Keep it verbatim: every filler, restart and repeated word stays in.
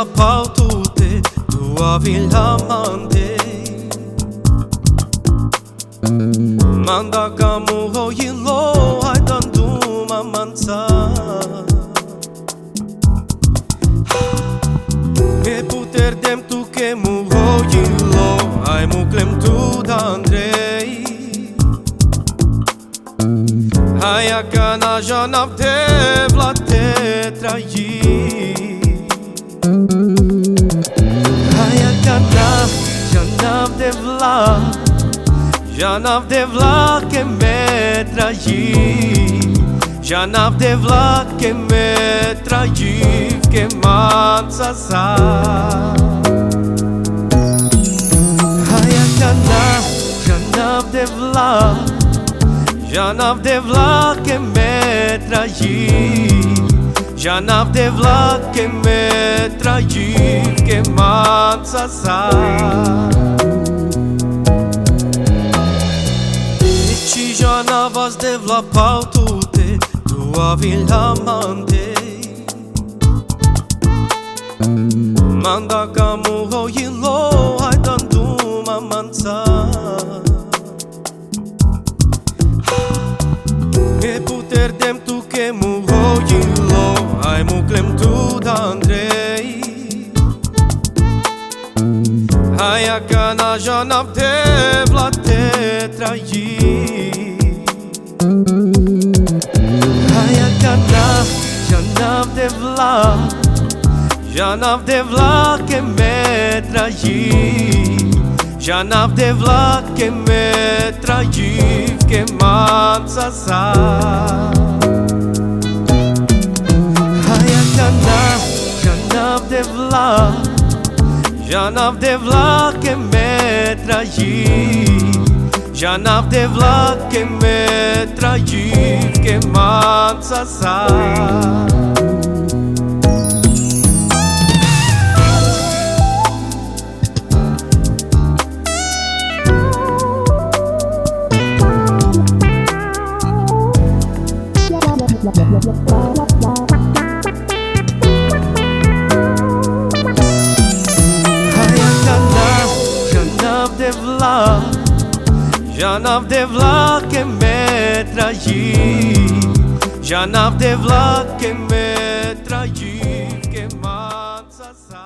Pal tute tu avila mande. Manda ka mu hojilo, hajde duma manca. Me puterdem tuke mu hojilo, haj muklem tut andre. Haj akana žanav Devla te traji. Haj akana žanav Devla, žanav Devla ke me traji, žanav Devla ke me traji, ke manca sa. Haj akana žanav Devla, žanav Devla ke me traji, žanav Devla ke me traji, ke manca sa. Či žanav as Devla pal tute tu avila mande. Manda ka mu hojilo, hajde duma manca. Me puterdem tuke mu hojilo, haj muklem tut andre. Haj akana žanav Devla te traji. Haj akana žanav Devla, žanav Devla ke me traji, žanav Devla ke me traji, ke manca sa. Haj akana žanav Devla, žanav Devla ke me traji, žanav Devla ke me traji, ke manca sa. Haj akana žanav Devla, žanav Devla ke me traji, žanav Devla ke me traji, ke manca sa.